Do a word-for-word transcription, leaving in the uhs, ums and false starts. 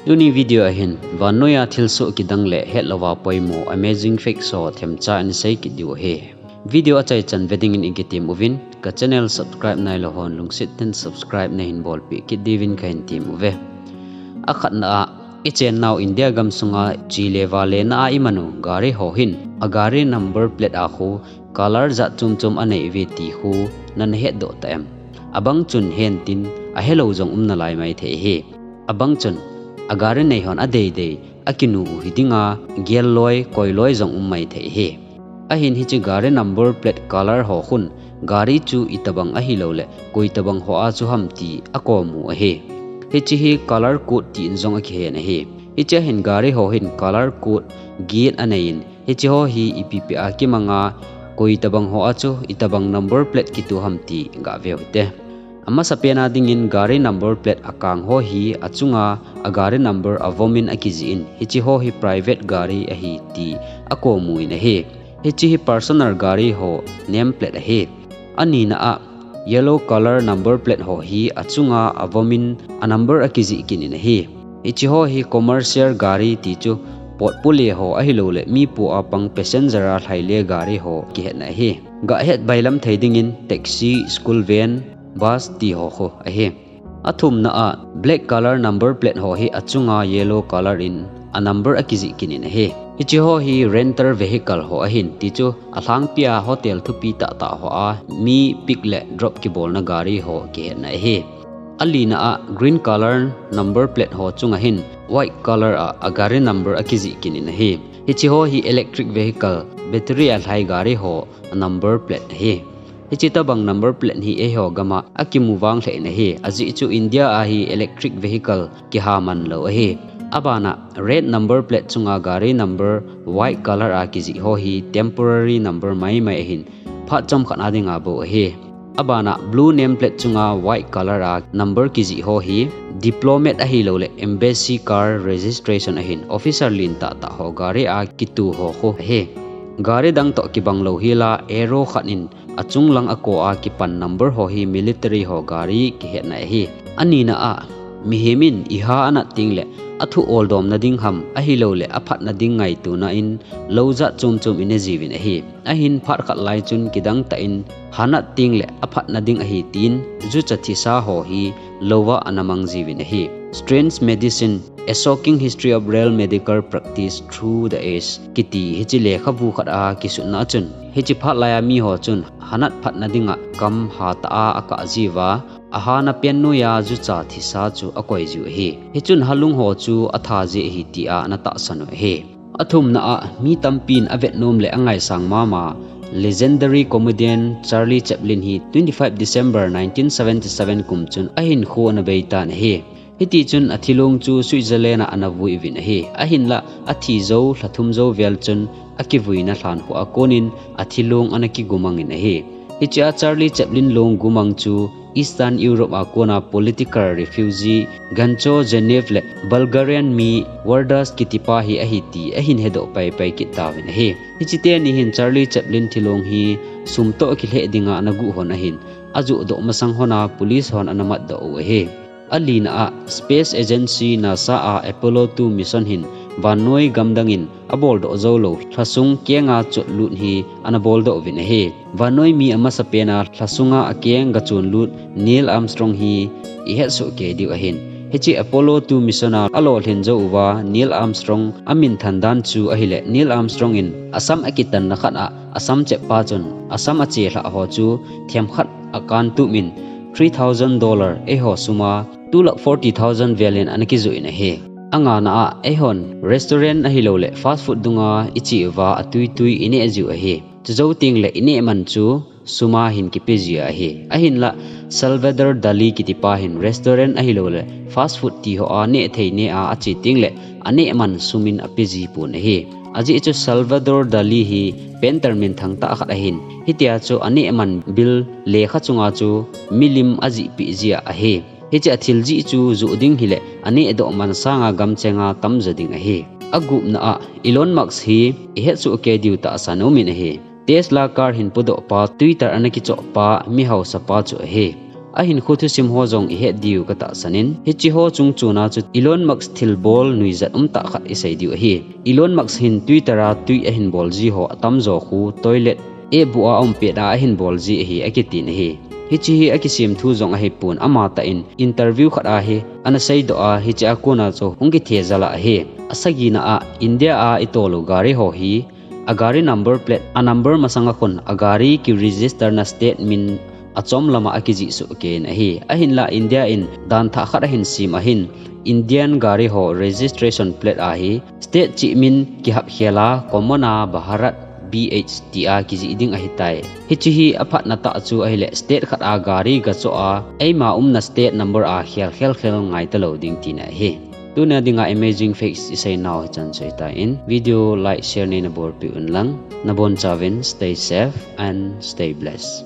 Tuni video a hin, vannoiya thilsoh kidang le hetlouva poimo amazing facts ho themcha in sei kit diu ahi. Video achaichan ve dingin ikitem uvin, ka channel subscribe nailou hon lungset tah in subscribe nahin bolpeh kit diuvin kahin tem uve. Akhatna a, ichennau India gamsunga chele vale na a iman u gari ho hin, a gari number plate a khu color jat chom chom anei uve ti khu nana hetdoh ta em? Abang chun hen tin, ahelou jong um nalai maithei ahi. Abang chun, a gari nei hon adeidei, akinu u hiding a, gel loi, koi loi jong um maithei ahi. Ahin hiche gari number plate color ho khun, gari chu itobang ahilou le, koi tobang ho a chu ham ti akom u ahi. Hiche hi color code tin jong akihen ahi. Hiche a hin gari ho hin color code get anei in, hiche ho hi ipi ipi a kimang a, koi tobang ho a chu itobang number plate kitu ham ti gave u hite. Amasapen a dingin gari number plate akang ho hi achunga a gari number avom in akijih in, hiche ho hi private gari ahi ti akom u in ahi. Hiche hi personal gari ho name plate ahi. Anina a, yellow color number plate ho hi achunga avom in a number akijih kit in ahi. Hiche ho hi commercial gari ti chu potpule ho ahilou le mi pu a pang passenger a lhaile gari ho kihetna ahi. Gahet bailam thei dingin taxi, school van, bus ti ho khu ahi. Athumna a, black color number plate ho hi achunga yellow color in a number akijih kit in ahi. Hiche ho hi rental vehicle ho ahin, ti chu alhangpi a hotel thupi tah tah ho a mi pick le drop kibolna gari ho kihetna ahi. Alina a, green color number plate ho chunga hin white color a a gari number akijih kit in ahi. Hiche ho hi electric vehicle, battery a lhai gari ho number plate ahi. Hiche tobang number plate hi eiho gam a akimu vang lheh in ahi. Ajeh chu India a hi electric vehicle kiha man lou ahi. Abana, red number plate chunga gari number white color a kijih ho hi temporary number maimai ahin, phat chomkhat a dinga bou ahi. Abana, blue name plate chunga white color a number kijih ho hi diplomat ahilou le embassy car registration ahin, officer len tah tah ho gari a kitu ho khu ahi. Gari dang toh kibang lou hel a, arrow khat in achung lang a ko a kipan number ho hi military ho gari kihetna ahi. Anina a, mihem in iha anat teng le athu oldomna ding ham ahilou le aphatna ding ngaitona in lou jat chom chom ine jiuvin ahi. Ahin phat khat lai chun kidang tah in hanat teng le aphatna ding ahi tin jucha thisa ho hi lou a ana mang jiuvin ahi. Strange Medicine, A Shocking History of Real Medical Practice Through the Ages kiti hiche lekhabu khat a kisutna chun, hiche phat lai a mi ho chun hanat phatna dinga kam hatah a akah jiuva, ahana pen noiya jucha thisa chu akoi jiu ahi. Hichun halung ho chu atha jeh ahi tia ana tahsan u ahi. Athumna a, mi tampin avetnom le angaisang mama legendary comedian Charlie Chaplin hi twenty-five December nineteen seventy-seven kum chun ahinkho ana beitan ahi. Hitichun athilong chu Switzerland a ana vui uvin ahi. Ahinla, athi jou lha thum jou vel chun akivuina lhankhuh a konin athilong ana kigumang in ahi. Hichea Charlie Chaplin long gumang chu Eastern Europe a kona political refugee gancho Geneva le Bulgarian mi Wardas kitipa hi ahi ti ahin hedoh paipai kit tauvin ahi. Hiche teni hin Charlie Chaplin thilong hi sum toh kilheh dinga ana guh hon ahin, ajohdoh masang hon a police hon ana matdoh u ahi. Alina a, Space Agency NASA a Apollo two mission hin vannoi gamdang in aboldoh joulou lhasung kenga chotlut hi ana boldoh uvin ahi. Vannoi mi amasapen a lhasunga akeng gachonlut Neil Armstrong hi ihetsoh kei diu ahin. Hiche Apollo two mission a alolhin jou uva Neil Armstrong amin thandan chu ahile, Neil Armstrong in asam akitanna khat a asam cheppa chun asam achelhah ho chu themkhat akan tumin three thousand dollar eiho suma two lakh forty thousand velin ana kijoh in ahi. Angana a, eihon restaurant ahilou le fast food dunga iche uva atui tui ineh jiu ahi. Chujou tengle ineh man chu suma hin kipe ji ahi. Ahinla, Salvador Dali kitipa hin restaurant ahilou le fast food ti ho a neh thei neh a ache tengle aneh man sumin ape ji pon ahi. Ajeh chu Salvador Dali hi painter minthang tah khat ahin, hitia chu aneh man bill lekha chunga chu milim ajihpeh jia ahi. Hiche athil jih chu joh ding hile anehdoh man sanga gamchenga tamjo ding ahi. Agupna a, Elon Musk hi ihetsoh kei diu tahsan umin ahi. Tesla car hin podohpa, Twitter ana kichohpa, mihaosapa chu ahi. Ahinkho thusim ho jong ihet diu katahsan in, hiche ho chungchon a chu Elon Musk thilbol nuijat umtah khat isei diu ahi. Elon Musk hin Twitter a tweet ahin bol ji ho atamjo khu toilet, eh, bu a um pet a ahin bol ji ahi akitin ahi. Hiche hi akisemthu jong ahipon, amatah in interview khat a hi ana seidoh a, hiche a kona chu hung kithe jal a ahi. Asagina a, India a itol u gari ho hi, a gari number plate, a number masang a khun a gari kiregister na state min achom lama akijih soh kei in ahi. Ahinla India in dan thah khat ahin sem ahin, Indian gari ho registration plate a hi state cheh min kihap khel a, common a Bharat B H tia kijih ding ahitai. Hiche hi aphatna tah chu ahile, state khat a gari gachoh a, eima umna state number a khel khel khel ngai talou ding tina ahi. Tunia dinga Amazing Facts iseinau hichan chu ahitai. Video like, share neina bolpeh un lang. Nabonchauvin stay safe and stay blessed.